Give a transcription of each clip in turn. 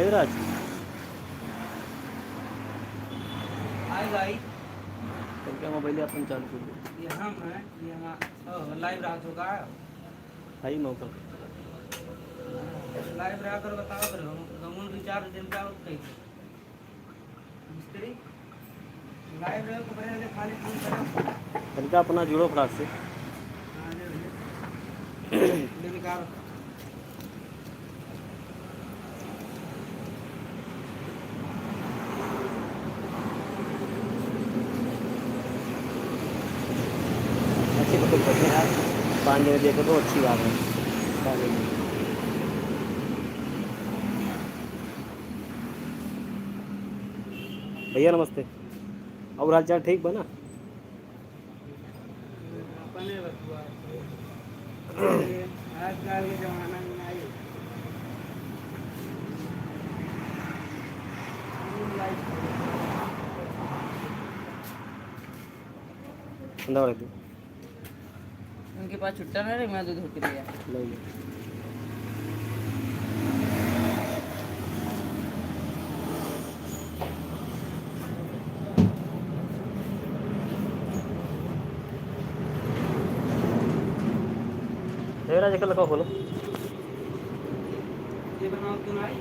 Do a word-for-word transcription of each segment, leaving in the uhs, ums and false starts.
देवराज। हाय गाइस। तब क्या मोबाइल अपन चालू कर दो? ये हम हैं, ये हम, ओ, लाइव रहा तो का? हाय मौका। लाइव रहा कर बताओ कर, हम, हम रिचार्ज देम का कैसे? मिस्त्री, लाइव रहे तो बड़े लगे, खाली फोन करो। तनिका अपना जुड़ो फटाक से। हाँ, ले भैया। ले निकाल। अच्छे तो कुछ बचे हैं, पाँच जने देखे तो अच्छी बात है। भैया नमस्ते, और हाल चाल ठीक बा ना? अपने बतुआ। आजकल के जमाना में नहीं। अंदर रख दे। उनके पास छुट्टा ना रहे, मैं दूध होके लिया। ले ले। देवराज, एकर लकवा खोलो। ये बनाओ तो नाई।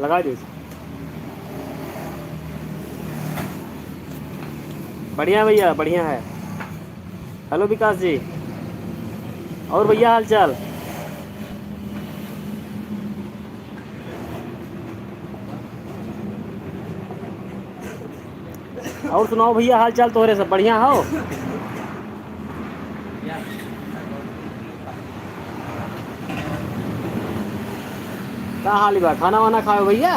लगा दीजिए। बढ़िया भैया, बढ़िया है। हेलो विकास जी, और भैया हाल चाल? और सुनाओ भैया, हाल चाल तोहरे सब बढ़िया हो? का हाल बा, खाना वाना खाओ भैया?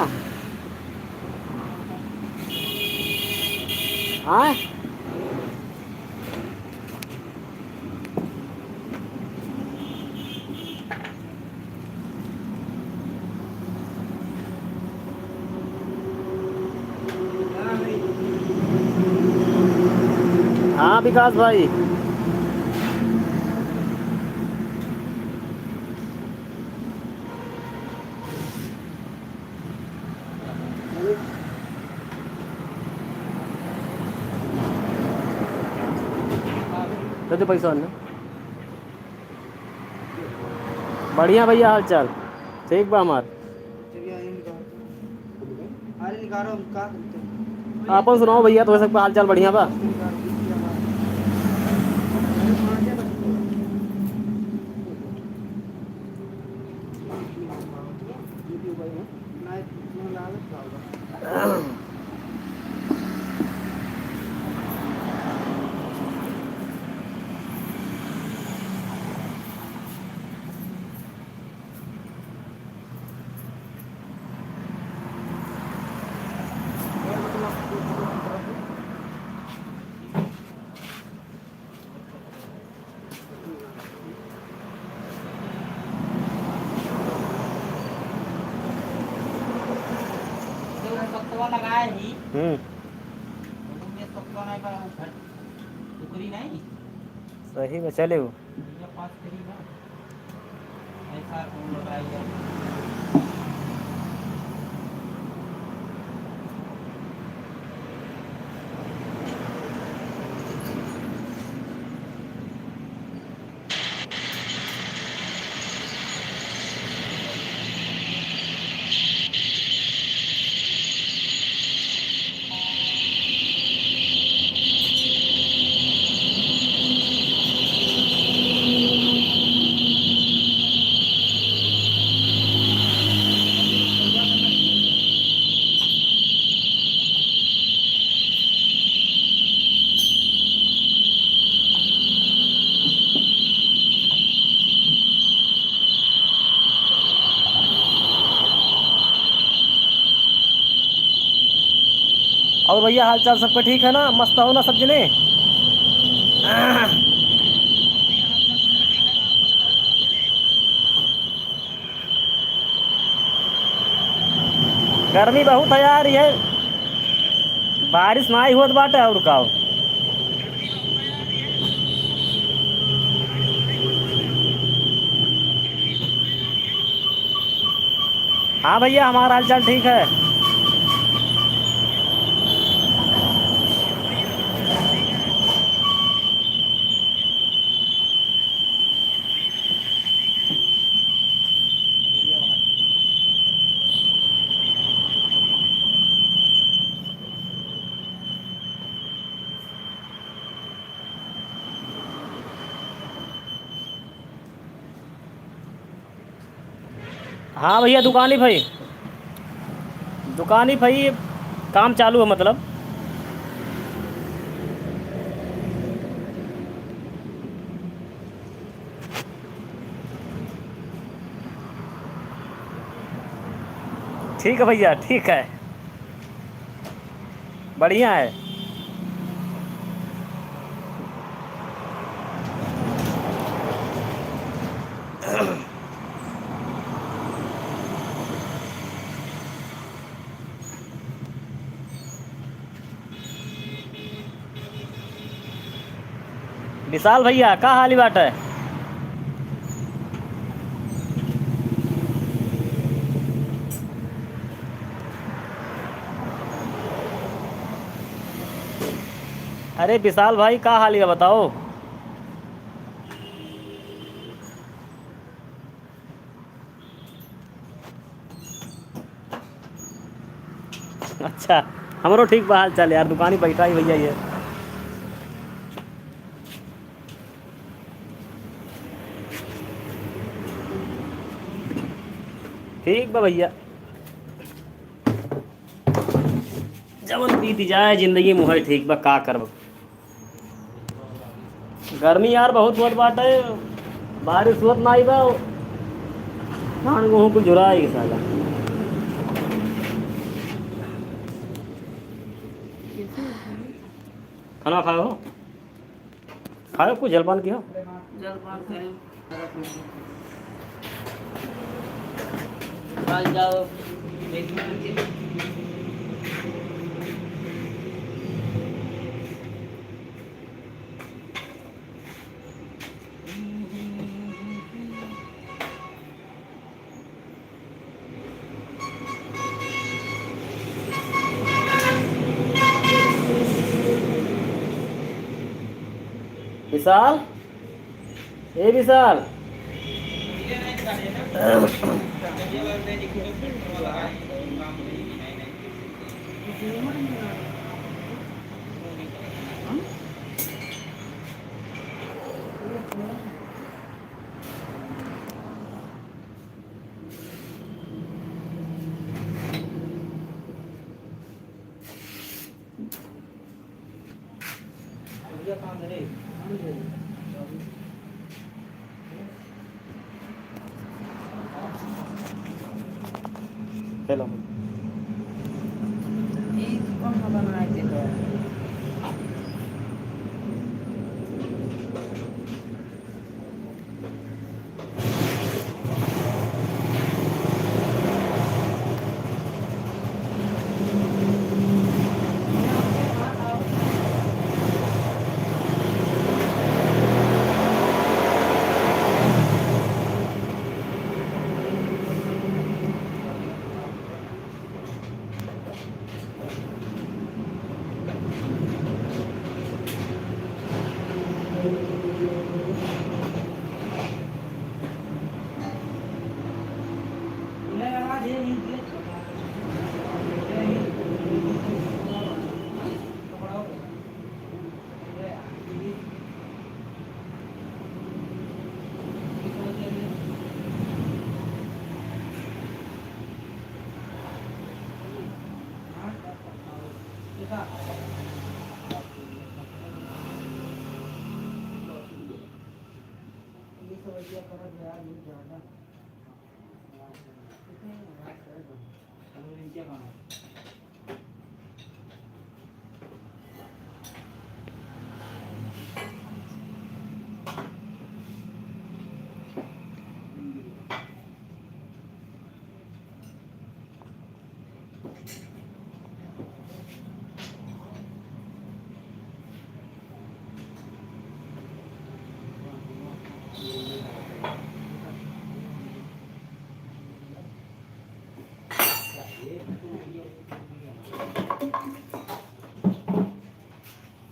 आय? हाँ विकास भाई। दे दे पैसा अन्ना। बढ़िया भैया, हाल चाल ठीक बा हमार। अरे निकालो, हम का करते हैं? आपन सुनाओ भैया, तो सब हाल चाल बढ़िया बा? जो सत्वा लगाए ही, हम्म। ओमे सत्वा नहीं बा, वो घट, टुकड़ी नहीं। सही में चले वो। ये पास करी ना। ऐसा कौन लगाई है? तो भैया, हाल चाल सबका ठीक है ना? मस्त हो ना सब जने? गर्मी बहुत है यार, ये बारिश नाहीं होत बाटे और का हो। हाँ भैया, हमारा हाल चाल ठीक है। हाँ भैया, दुकानी भाई, दुकानी भाई, काम चालू है मतलब। ठीक है भैया, ठीक है, बढ़िया है। विशाल भैया, का हाली बाटे? अरे विशाल भाई, का हाली बा बताओ? अच्छा, हमरो ठीक बा हाल चाल यार, दुकानी बैठा ही भैया ये। ठीक बा भैया, जवन बीत जाए जिंदगी मुहर ठीक बा, का करब। गर्मी यार बहुत होत बाटे, बारिश होत नाई बा, धान गेहूं कुल झुराई गए साला। खाना खाए हो? खाए कुछ जलपान किया? जलपान करें। चल जाओ। विशाल, ए विशाल। हेलो। ई कौन खबर बनाए देते हैं?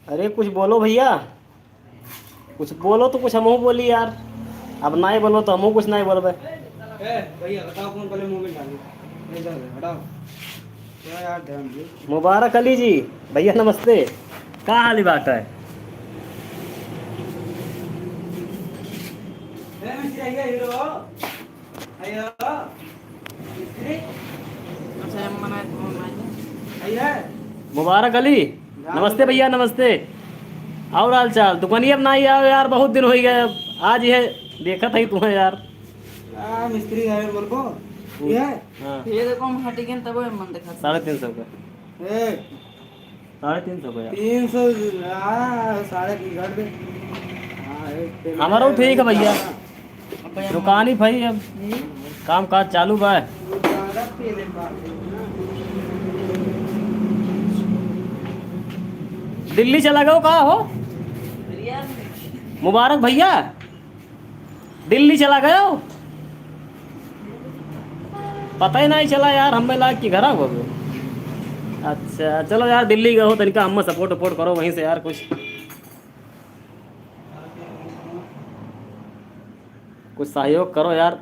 अरे कुछ बोलो भइया, कुछ बोलो तो कुछ हमहू बोली यार। अब नाहीं बोलो तो हमहू कुछ नाहीं बोलबे। ए, भइया, बताओ कौन पहले मुंह में डाली? इधर हटाओ। क्या यार, ध्यान दे। मुबारक अली जी, भइया नमस्ते। का हाल बात है? ए, मिस्त्री, आइए, हीरो। आइए। मिस्त्री। अच्छा, हम बनाए, हम बनाए। आइए। मुबारक अली, नमस्ते भइया, नमस्ते। और हाल चाल? दुकानिया पे नाहीं आओ यार, बहुत दिन होइ गए। अब आज ये देखत ही तुम्हें यार। आ, मिस्त्री आए बोलबो। हम्म। ये? हाँ। ये देखो, हम हट गए, तब मन देखा। साढ़े तीन सौ का। ए। साढ़े तीन सौ का यार। तीन सौ, आ, साढ़े तीन, घट दे। हाँ, एक तेल हमारो है, ठीक है भइया। हाँ। दुकान ही भाई, अब काम काज चालू बा। दिल्ली चला गयो का हो? मुबारक भइया, दिल्ली चला गयो? पता ही नाहीं चला यार, हमें लाग कि घरा हो गयो। अच्छा, चलो यार, दिल्ली गयो हो, तनिका हमें support वपोर्ट करो वहीं से यार, कुछ कुछ सहयोग करो यार।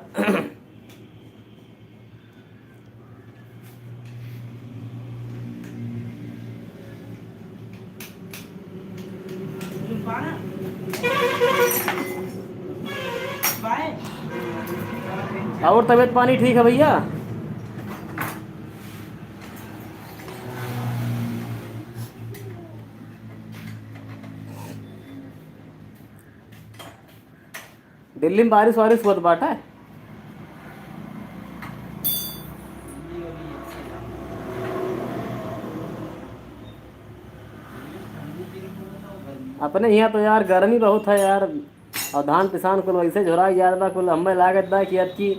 और तबीयत पानी ठीक है भइया? दिल्ली में बारिश वारिश होत बाटे? अपने हियाँ तो यार गर्मी बहुत है यार, और धान पिसान कुल वैसे झुराइ जात बा कुल। हमें लागत बा कि अब की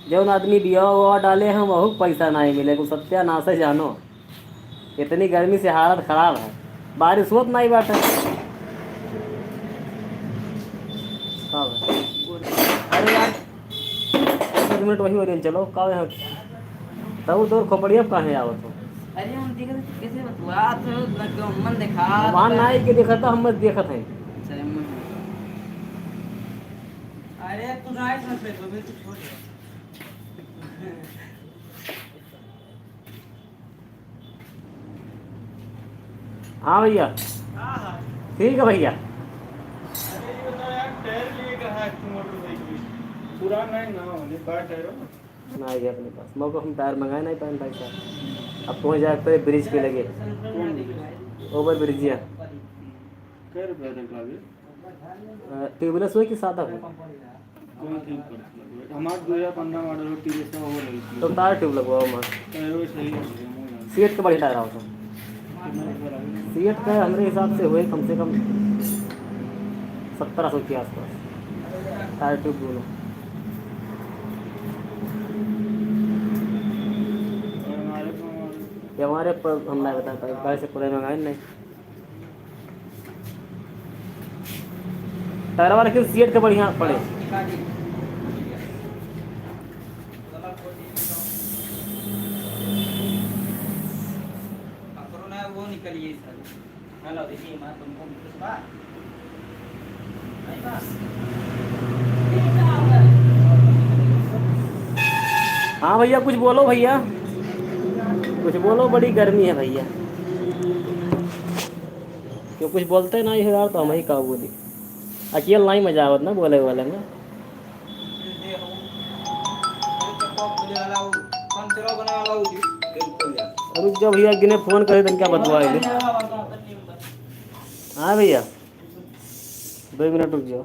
जौन आदमी बियाह उआह डाले हैं, वहू के पैसा नाहीं मिले, कुल सत्यानाश है जानो। इतनी गर्मी से हालत खराब है, बारिश होत नाहीं बाटे। का बा? अरे यार, एक मिनट वही ओरियन चलो, का यहाँ तौर तौर खोपड़िया पे काहे आवत हो? अरे हम देखत हई कैसे बतुआत हो, ना क्यों मन देखा। वहाँ नाहीं के देखत, हम बस देखत हैं। चले मन। अरे तू नाहीं समझ पे, तू भी कुछ हो जाए। हाँ भइया। हाँ, हाँ। ठीक है भइया। अच्छा, ये बताओ यार, टायर लिए कहाँ है तू मोटरसाइकिल? पुराना है ना, होने का टायर हो? ना, ये अपने पास। मौका हम टायर मंगाए नहीं पाए भाई साहब। अब पहुँच जाए पे ब्रिज पे लगे। कौन ब्रिज? ओवर ब्रिज है। कै रुपया तक लागे? अ, ट्यूबलेस हो कि सादा हो? कौन ट्यूब पर? हमार दो हज़ार पन्द्रह मॉडल हो, टीवीएस का वो लगी थी। तो तार ट्यूब लगवाओ हमार। टायर वो सही है, हम जान। सीएट के बढ़िया टायर आओ तो। कितना रुपया लागे? सीएट का हमरे हिसाब से हुए कम से कम सत्रह सौ के आसपास। टायर ट्यूब दोनों। और हमारे को हमारे ये हमारे पर हम नहीं बता पाए, भाई से पूरे मंगाए नहीं। टायरवा लेकिन सीएट के बढ़िया पड़े। हाँ भइया, कुछ बोलो भइया, कुछ बोलो, बड़ी गर्मी है भइया। क्यों कुछ बोलते नहीं हो यार, तो हम ही का बोली। अकेल नहीं मजा आवत ना बोले वाले में। रुक जाओ भइया, गिने फोन करे, तनिका बतवाए दे। हाँ भइया, दो मिनट रुक जाओ।